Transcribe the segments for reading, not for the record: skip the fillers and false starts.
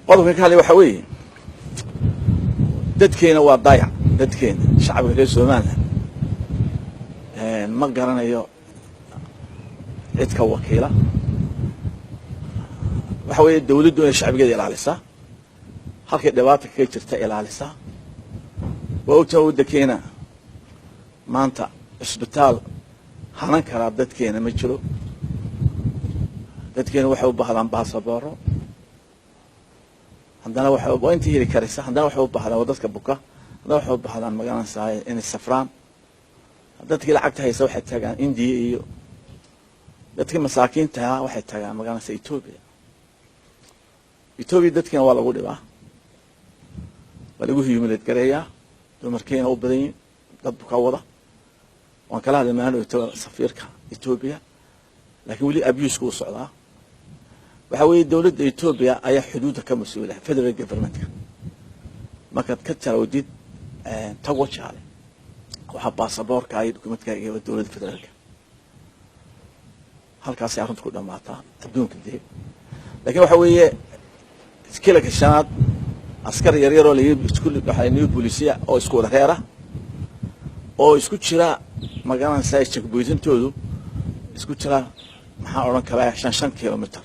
Qodobka ka hadlay waxa weeye dadkeena waa dayac. Dadkeena, shacabka reer Somaliland, ma garanayo cid ka wakiila. Waxa weeye dawladdu inay shacbigeeda ilaalisaa, halkay dhibaata kaga jirta ilaalisaa. Waa ogtaa, waddankeena maanta cisbitaal hanan karaa dadkeena ma jiro. Dadkeena waxay u baahdaan baasabooro, haddana waa waa intii heli karaysa. Haddana waxay u baahdaan, waa dadka buka, haddana waxay u baahdaan, magaranaysaa, inay safraan. Dadkii lacagta haysa waxay tagaan Indiya, iyo dadkii masaakiintaha waxay tagaan, magaranaysaa, Etoobiya. Etoobiya dadkiina waa lagu dhibaa, waa lagu humiliate gareeyaa. Dumarkiina u badan yihin dad buka wada. Waan kala hadlay maalin safiirka Etoobiya, laakiin weli abuse-ka u socdaa. Waxa weeye dowladda Etoobiya ayaa xuduudda ka mas-uula, federal governmentka. Markaad ka tarawdid Togwa Jaale, waxaa baasaboorka iyo documentkaaga waa dowladda federaalka. Halkaasay arrintu ku dhamaataa adduunka dee. Lakin waxa weeye Kililka Shanaad askar yaryaroo isku waxaa new bolisiya oo isku wada reera oo isku jira, magaranaysaa, checkpointintoodu isku jira, maxaa odhan karaa, 5-5 kilometer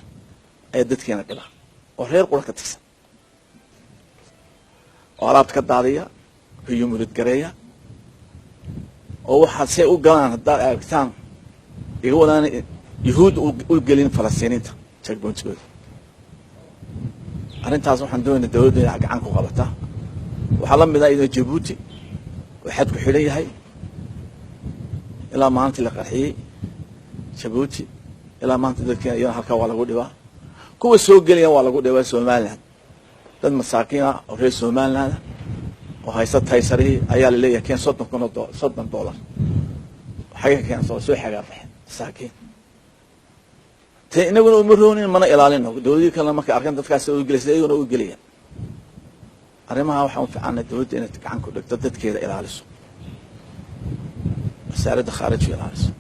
ayaa dadkeena dhiba, oo reer qura ka tirsan, oo alaabta ka daadiya, humiliate gareeya, oo waxaad say u galaan haddaad aragtaan iga wadaan Yuhuud u gelin Falastiiniinta checkpointkooda. Arrintaas waxaan doonayna dawladdu inay gacan ku qabataa. Waxaa la mid ah iyadoo Jabuuti oo xad ku xidhan yahay. Ilaa maalintii la qarxiyey Jabuuti ilaa maanta dadkeena iyana halkaa waa lagu dhibaa. Kuwa soo gelaya waa lagu dhibaa Somaliland. Dad masaakiin ah oo reer Somaliland oo haysta taysarihii ayaa laleeyahay, "Keen 30,000 oo $30." Xagga keen soo xagaa baxeen masaakiin te. Inaguna uma roonin, mana ilaalino. Dowladii kalena markay arkaan dadkaas u gelaysa, iyaguna u gelaya. Arrimaha waxaa u fiicana dowladda inay gacan ku dhigto, dadkeeda ilaaliso, Wasaaradda Khaarijiga ilaaliso,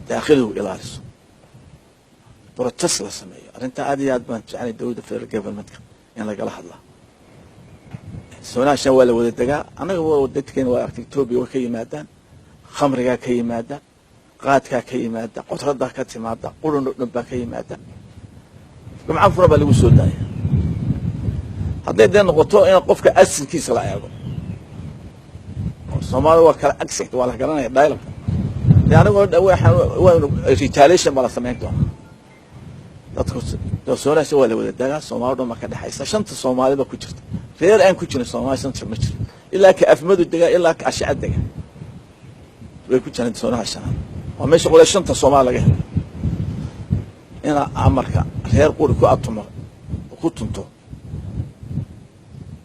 Daakhiligu ilaaliso, protest la sameeyo. Arrintaa aad iyo aad baan jeclay dowladda federal governmentka in lagala hadlaa. Soonaashan waa la wada degaa. Annaga dadkeena waa aragtay, Etoobiya way ka yimaadaan, khamrigaa ka yimaada, qaadkaa ka yimaada, qotradaa ka timaada, qurun oo dhan baa ka yimaada. Gumco furan baa lagu soo daaya. Hadday dee noqoto in qofka asalkiisa la eego, Soomaalida waa kala accent, waa la garanaya dialogue de. Anigoo waanu retaliation baa la samayn doonaa. Dadku soonaasha waa la wada degaa, Soomaali dhan baa ka dhexaysa. Shanta Soomaali ba ku jirta, reer aan ku jirin Soomaali shanta ma jiro. Ilaa ka Afmadu degaa, ilaa ka Ashca dega way ku jiraan. Soonaha shanaad waa meesha qole shanta Soomaali laga helo. Ina amarka reer quri ku atumo, ku tunto,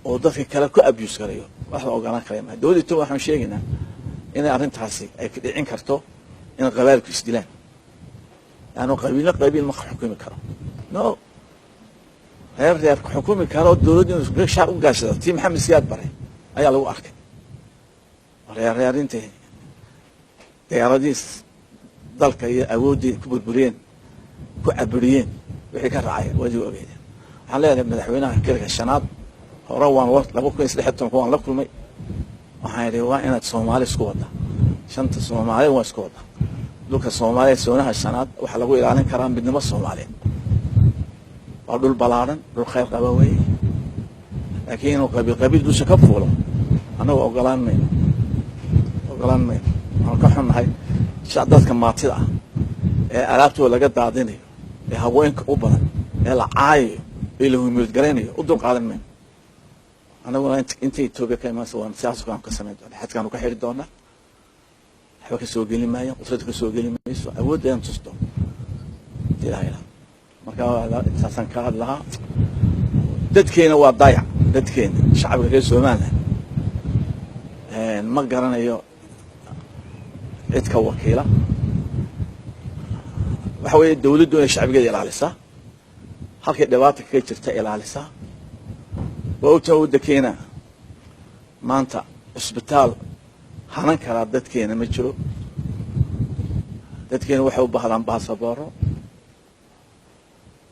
oo dadka kale ku abuse garayo, wax la ogolaan karaya maa. Dowladda Etoobiya waxaan sheegaynaa inay arrintaasi ay ka dhicin karto in qabaalku isdilaan. Yaani qabiilna qabiil ma xukumi karo, no reer reer xukumi karo. Dowladda inuu shaar u gaashado, tii Maxamed Siyaad Bare ayaa lagu arkay. Reer reerintay diyaaradii dalka iyo awooddii ku burburiyeen, ku caburiyeen, wixii ka raacay waadigu ogeydeen. Waxaan leeyahay madaxweynaha Kililka Shanaad, hore waan 2013 waan la kulmay. Waxaan idhi, waa inaad Soomaali isku wadda, shanta Soomaali waa isku wadda. Dhulka Soomaaliya, soonaha shanaad, waxaa lagu ilaalin karaa midnimo Soomaaliyeed. Waa dhul ballaadhan, dhul khayr qaba weeye. Laakiin inuu qabiil qabiil dusha ka fuulo annagu ogolaan mayno, ogolaan mayno. Waanu ka xunnahay dadka maatida ah ee alaabtooda laga daadinayo, ee haweenka u badan, ee la caayayo, ee la humiliate garaynayo. U dul qaadan mayno. Annaguna inta Etoobiya ka imaanaysa waan siyaasakaanu ka samayn doona, xadkaanu ka xidhi doonaa. Waxba ka soo geli maayo, qudrada ka soo geli mayso. Awoodda ayaan tus doon ilaha. Marka intaasaan ka hadli lahaa. Dadkeena waa dayac. Dadkeena, shacabka reer Somaliland, ma garanayo cid ka wakiila. Waxa weeye dawladdu inay shacbigeeda ilaalisaa, halkay dhibaata kaga jirta ilaalisaa. Waa ogtaa, waddankeena maanta cisbitaal hanan karaa dadkeena ma jiro. Dadkeena waxay u baahdaan baasabooro.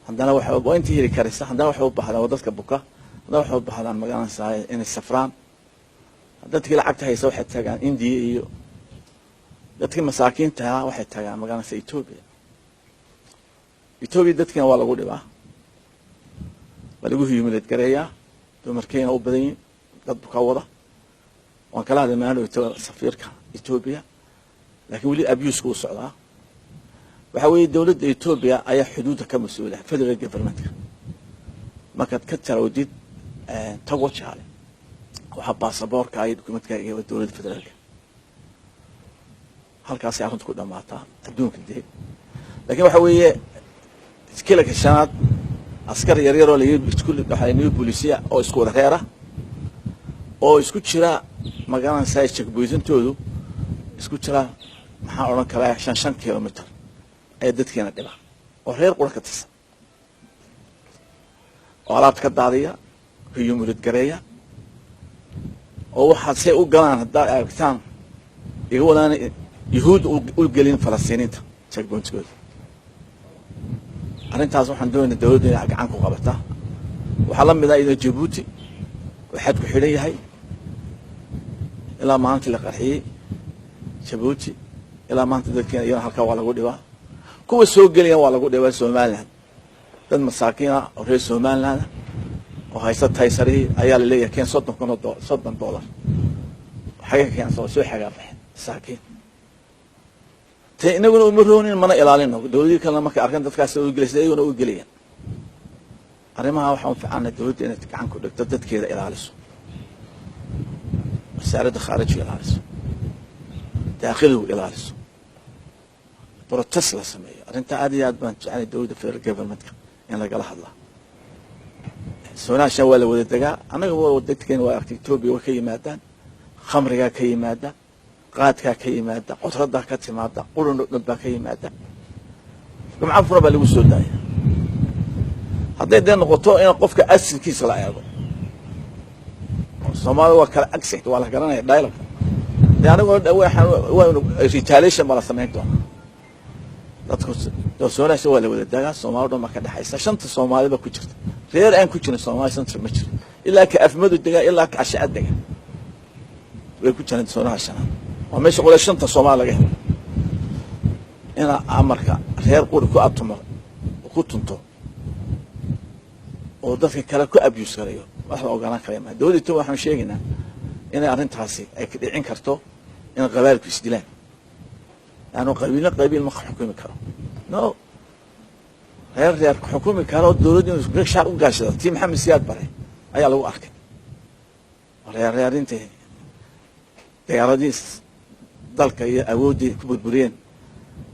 Haddana waa intii heli karaysa. Haddana waxay u baahdaan waa dadka buka. Haddana waxay u baahdaan, magaranaysaa, inay safraan. Dadkii lacagta haysa waxay tagaan Indiya, iyo dadkii masaakiinta waxay tagaan, magaranaysa, Etoobiya. Etoobiya dadkiina waa lagu dhibaa, waa lagu humiliate gareeyaa. Dumarkiina u badan yihin, dad buka wada. Waan kala hadlay maalin safiirka Etoobiya, laakiin weli abuse-ka u socdaa. Waxa weeye, dowladda Etoobiya ayaa xuduudda ka mas-uula, federal governmentka. Markaad ka tarawdid Togo Jaale, waxaa baasaboorka iyo dukumentka waa dowladda federaalka. Halkaasay arrintu ku dhamaataa adduunka dee. Lakin waxa weeye, Kilalka Shanaad askar yaryaroo waxaa new bolisiya oo isku wada reera oo isku jira, magaranaysaa, checkpointintoodu isku jira, maxaan odhan karaa, 5-5 kilometer ayaa dadkeena dhiba, oo reer qura ka tirsan, oo alaabta ka daadiya, humiliate gareeya, oo waxaad say u galaan haddaad aragtaan iga wadaan Yuhuud u gelin Falastiiniinta checkpointkooda. Arrintaas waxaan doonayna dowladdu inay gacan ku qabataa. Waxaa la mid ah iyadoo Jabuuti oo xadku xidhan yahay ilaa maalintii la qarxiyey Jabuuti ilaa maanta, dadkeena iyana halkaa waa lagu dhibaa. Kuwa soo gelaya waa lagu dhibaa Somaliland. Dad masaakiin ah oo reer Somaliland oo haysta taysarihii ayaa laleeyahay, "Keen 30,000 oo $30." Xagga keen soo xagaa baxeen masaakiin te. Inaguna uma roonin, mana ilaalino. Dowladii kalena markay arkaan dadkaas u gelaysa, iyaguna u gelayaan. Arrimaha waxaa u fiicana dowladda inay gacan ku dhigto, dadkeeda ilaaliso, Wasaaradda Khaarijiga ilaaliso, Daakhiligu ilaaliso, protest la sameeyo. Arrintaa aad iyo aad baan jecelay dowladda federal governmentka in lagala hadlaa. Soonaashan waa la wada degaa. Annaga dadkeena waa aragtay, Etoobiya way ka yimaadaan, khamrigaa ka yimaada, qaadkaa ka yimaada, qotradaa ka timaada, qurun oo dhan baa ka yimaada. Gumco fura baa lagu soo daaya. Hadday dee noqoto in qofka asilkiisa la eego, Soomaalida waa kala accent, waa la garanaya dialogue de. Anigu waynu retaliation baa la samayn doonaa. Dadku soonaasha waa la wada degaa, Soomali dhan baa ka dhexaysa. Shanta Soomaali ba ku jirta, reer aan ku jirin Soomaali shanta ma jiro. Ilaa ka Afmadu degaa, ilaa ka Ashacad dega way ku jiraan. Soonaha shanaad waa meesha qole shanta Soomaali laga helo. Ina amarka reer quri ku atumo, ku tunto, oo dadka kale ku abuse garayo, wax la ogolaan karaya maa. Dowladda Etoobiya waxaan sheegaynaa inay arrintaasi ay ka dhicin karto in qabailku isdilaan. Yaanu qabiilna qabiil ma xukumi karo. No, reer reer xukumi karo dowladda inuu shaar u gaashado, tii Maxamed Siyaad Bare ayaa lagu arkay. Reer reer intay dagaaladii dalka iyo awooddii ku burburiyeen,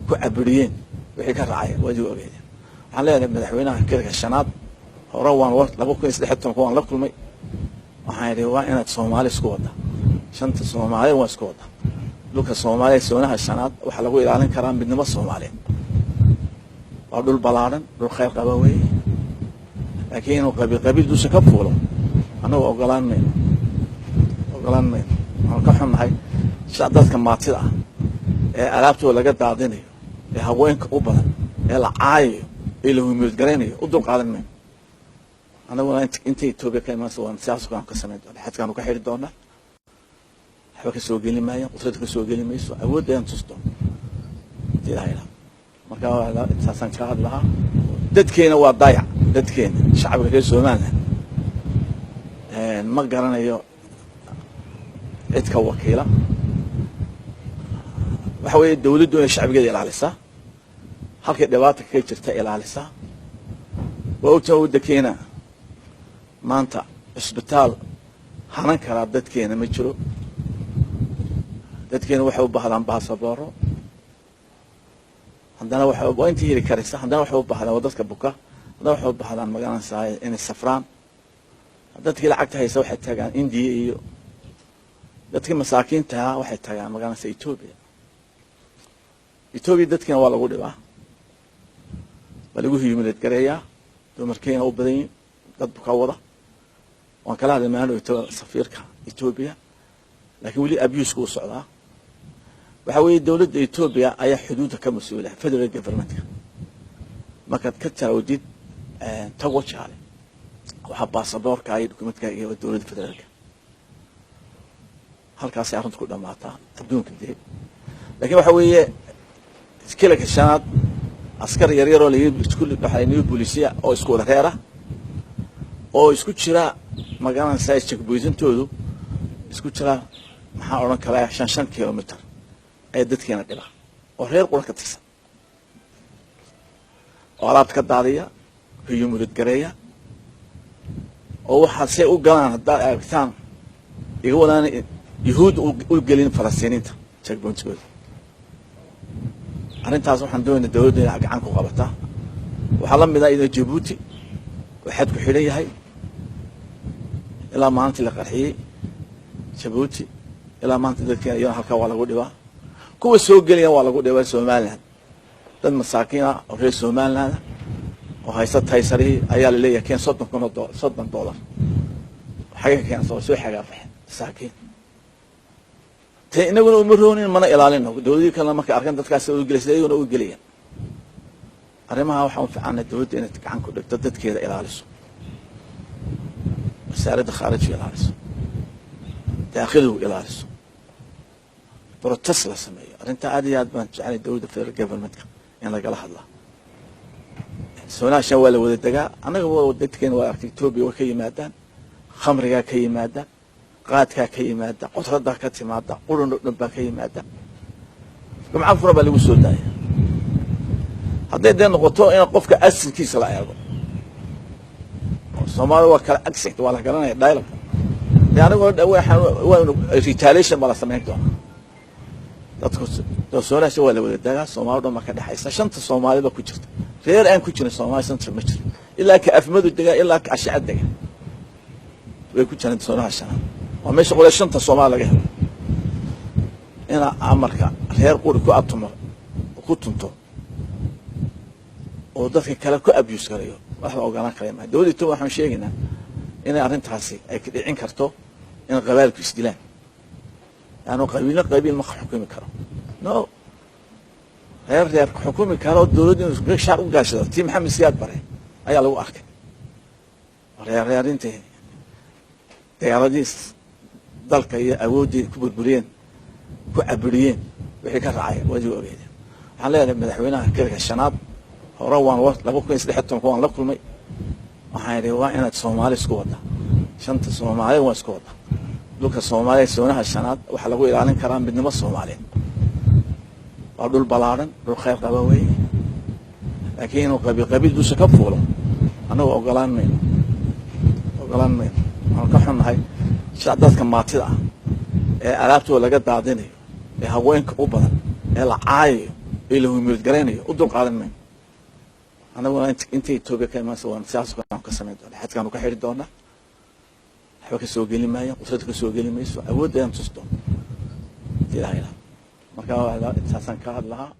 ku caburiyeen, wixii ka raacay waa idigu ogeedeen. Waxaan leenahay madaxweynaha Kilalka Shanaad, hore waan 2013 waan la kulmay. Waxaan idhi, waa inaad Soomaali isku wadda, shanta Soomaaliya waa isku wadda. Dhulka Soomaaliya, soonaha shanaad, waxaa lagu ilaalin karaa midnimo Soomaaliyeed. Waa dhul ballaadhan, dhul khayr qaba weeye. Laakiin inuu qabiil qabiil dusha ka fuulo annagu ogolaan mayno, ogolaan mayno. Waxaanu ka xunnahay dadka maatida ah ee alaabtooda laga daadinayo, ee haweenka u badan, ee la caayayo, ee la humiliate garaynayo. U dul qaadan mayno. Annaguna inta Etoobiya ka imaanaysa waan siyaaskaan ka samayn doona, xadkaanu ka xidhi doonaa. Waxba ka soo geli maayaan, qudrada ka soo geli mayso. Awoodda ayaan tus doona hadii Ilaha ilaa. Marka intaasaan ka hadli lahaa. Dadkeena waa dayac, dadkeena shacabka reer Somaliland ma garanayo cid ka wakiila. Waxa weeye, dawladdu inay shacbigeeda ilaalisaa, halkay dhibaata kaga jirta ilaalisaa. Waa ogtaa, waddankeena maanta cisbitaal hanan karaa dadkeena ma jiro. Dadkeena waxay u baahdaan baasabooro. Haddana waxa waa intii heli karaysa. Haddana waxay u baahdaan waa dadka buka. Haddana waxay u baahdaan, magaranaysaa, inay safraan. Dadkii lacagta haysa waxay tagaan Indiya, iyo dadkii masaakiinta waxay tagaan, magaranaysa, Etoobiya. Etoobiya dadkiina waa lagu dhibaa, waa lagu humiliate gareeyaa. Dumarkiina u badan yihin, dad buka wada. Waan kala hadlay maalin safiirka Etoobiya, laakiin weli abuse-ka u socdaa. Waxa weeye, dowladda Etoobiya ayaa xuduudda ka mas-uula, federal governmentka. Markaad ka tarawdid Togwajaale waxaa baasaboorka iyo dukumentka iyo dowladda federaalka. Halkaasay arrintu ku dhamaataa adduunka dee. Lakin waxa weeye, Kilalka Shanaad askar yar yaroo waxaa new bolisiya oo isku wada reera oo isku jira, magaranaysaa, checkpointintoodu isku jira, maxaa odhan karaa, 5-5 kilometer ayaa dadkeena dhiba, oo reer qura ka tirsan, oo alaabta ka daadiya, humiliate gareeya, oo waxaa say u galaan haddaad aragtaan iga wadaan Yuhuud u gelin Falastiiniinta checkpointkooda. Arrintaas waxaan doonayna dowladda inay gacan ku qabataa. Waxaa la mid ah iyadoo Jabuuti oo xadku xidhan yahay ilaa maalintii la qarxiyey Jabuuti ilaa maanta, dadkeena iyadana halkaa waa lagu dhibaa. Kuwa soo gelaya waa lagu dhibaa. Somaliland dad masaakiin ah oo reer Somaliland oo haysta taysarihii ayaa laleeyahay, "Keen 30,000 oo $30." Xagga ka keensa? Waa soo xagaafaxeen masaakiin. Te inaguna uma roonin, mana ilaalino. Dowladii kalena markay arkaan dadkaas u gelaysa, iyaguna u gelayaan. Arrimaha waxaan u fiicannay dowladda inay gacan ku dhigto, dadkeeda ilaaliso, Wasaaradda Khaarijiga ilaaliso, Daakhiligu ilaaliso, protest la sameeyo. Arrintaa aad iyo aad baan jecelay dowladda federal governmentka in lagala hadlaa. Soonaashan waa la wada degaa. Annaga dadkeena waa aragtay, Etoobiya way ka yimaadaan, khamrigaa ka yimaada, qaadkaa ka yimaada, qudradaa ka timaada, qurun oo dhan baa ka yimaada. Gumco fura baa lagu soo daaya. Hadday dee noqoto in qofka asalkiisa la eego, Soomaalida waa kala accent, waa la garanaya dialogue dee. Anigoo waanu retaliation baa la samayn doonaa. Dadku soonaasha waa la wada degaa, Soomaali dhan baa ka dhexaysa. Shanta Soomaali ba ku jirta, reer aan ku jirin Soomaali shanta ma jiro. Ilaa ka Afmadu degaa, ilaa ka Ashacad dega way ku jiraan. Soonaha shanaad waa meesha qole shanta Soomaali laga helo. Ina amarka reer quri ku abtumo, ku tunto, oo dadka kale ku abuse garayo, wax la ogolaan karaya maaha. Dowladda Etoobiya waxaan sheegaynaa inay arrintaasi ay ka dhicin karto in qabaalku isdilaan. Yaanu qabiilna qabiil ma xukumi karo. No, reer reer xukumi karo dowladda inuu shaar u gaashado, tii Maxamed Siyaad Bare ayaa lagu arkay. Reer reerintii dagaaladii dalka iyo awooddii ku burburiyeen, ku cabiriyeen, wixii ka raacay waadi ogeedeen. Waxaan leeyahay madaxweynaha Kililka Shanaad, hore waan 2013-ka waan la kulmay. Waxaan idhi, waa inaad Soomaali isku wadda, shanta Soomaali waa isku wadda. Dhulka Soomaaliya, soonaha shanaad, waxaa lagu ilaalin karaa midnimo Soomaaliyeed. Waa dhul ballaadhan, dhul khayr qaba weeye. Laakiin inuu qabiil qabiil dusha ka fuulo annagu ogolaan mayno, ogolaan mayno. Waxaan ka xunnahay sida dadka maatida ah ee alaabtooda laga daadinayo, ee haweenka u badan, ee la caayayo, ee la humiliate garaynayo, u dulqaadan mayno. Annaguna inta Etoobiya ka imaansa waan sidaas ka samayn doona. Xadkaanu ka xidhi doonaa, waxba ka soo geli maayo, qudrada ka soo geli mayso, awooddeedan tus doona ilaha ilaha. Marka intaasaan ka hadlahaa.